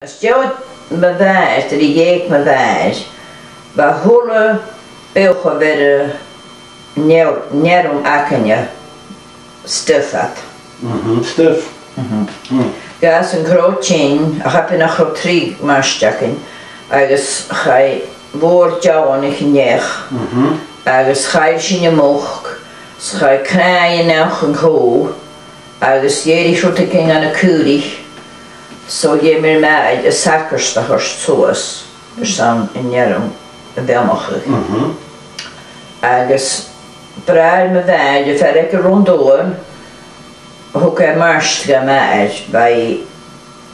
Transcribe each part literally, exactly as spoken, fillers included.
Às dèidh mo mhàthar, nuair a dh'eug mo mhàthair, bha a h-uile beathach a bh' air an fhear-, an fhearann againne stuth aca. Mhm, stuth. Mhm. Mm. Dh'fhàs an crodh tinn, ach abair nach robh trì mairt againn, agus chaidh a' mhòr-dheamhanach an each, mhm, agus chaill sinn a' mhuc, 's chaidh cnàimh a-mach an cù, agus dh'èirich rudeigin dha na caoraich, so dh'fheumadh mo mhàthair an sagart a thoirt suas airson an fhearann a bheannachadh. Mhm. Agus bràthair mo mhàthar, am fear aig an robh an t-uan, thug e mairt dha m' athair, bha i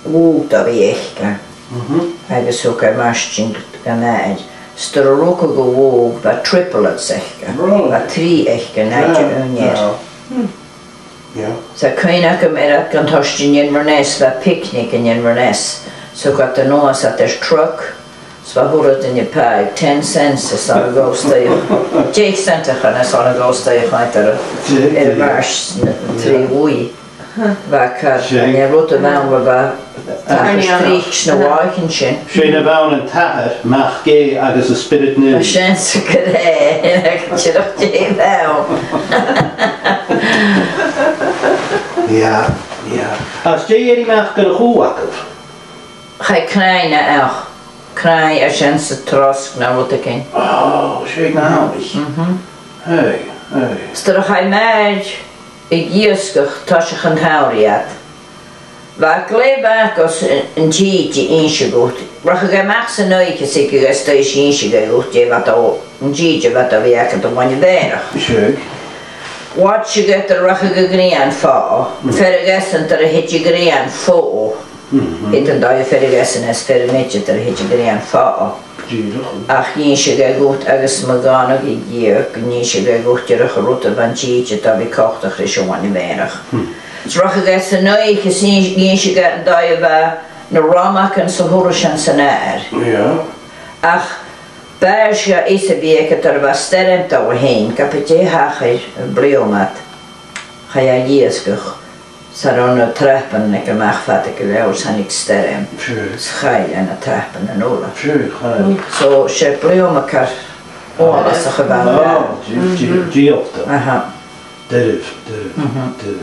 ùr a bhith aice. Mhm. Agus thug e mairt sin dha m' athair. 'S nuair a rugadh a bhò, bha triplets aice. Right. Bha trì aice an àite, yeah, aon fhear. Yeah. Hmm. Yeah. 'S tha cuimhne agam air iad gan toirt an Inverness, bha picnic an Inverness. So thug iad a-nuas iad air truck, 's bha a h-uile duine a' pàigheadh ten cents airson a dhol a-staigh. Deich cent a chionn airson a dhol a-staigh a choimhead air a', air a' mhairt, na trì uaigh. Bha car, an e rud a bh' ann, bha, bha tachairt tric sna làithean sin. Sin a bh' ann an t-Athair, Mac Gé agus an Spiorad Naomh. Tha seans gur e, dìreach dè bh' ann. Yeah, yeah. Às dèidh a-mach gun a' chù agaibh? Chaidh cnàimh na each, cnàimh, tha seans, a trosg no rudeigin. Oh, 's e cnàimh. Mhm. Hey, hey. 'S nuair a chaidh m' athair ag iasgach toiseach an t-samhraidh iad, bha e glè bheag os an, an t-sìde innse dhut. Rachadh e a-mach san oidhche 's thigeadh e a-staigh 's innseadh e dhut dè bha dol, an t-sìde a bha dol a bhith agad a' bhaile a' mhàireach. Seadh. Watchadh e nuair a rachadh a' ghrian fodha, mm, fearg esan nuair a thèid a' ghrian fodha. Mhm. Thèid an dòigh fearg esan às, fear a' mhèid nuair a thèid a' ghrian fodha. Dìreach. Ach dh'innseadh e dhut agus ma dh'fhàg e dhìot, dh'innseadh e dhut dìreach an rud a bha an t-sìde a' dol a bhith coltach ris a' bhaile a' mhàireach. Hmm. 'S rachadh e san oidhche 's dh'inn-, dh'innseadh e an dòigh a bha na romagan 's a h-uile sìon san adhar. Yeah. Ach b' fheàrr dha fhios a bhith aige nuair a bha stoirm a' dol a thighinn, ge b' e dè thachair am bliadhna ud. Chaidh e a dh'iasgach, 's cha robh na trapan aige a-mach fada gu leòr 's thàinig stoirm. Sure. 'S chaill e na trapan uile. Sure, chaill. So, 's e bliadhna car uabhasach a bh' ann. Oh, dì-, dì-, dìreach. Aha. Doirbh, doirbh, mhm, doirbh.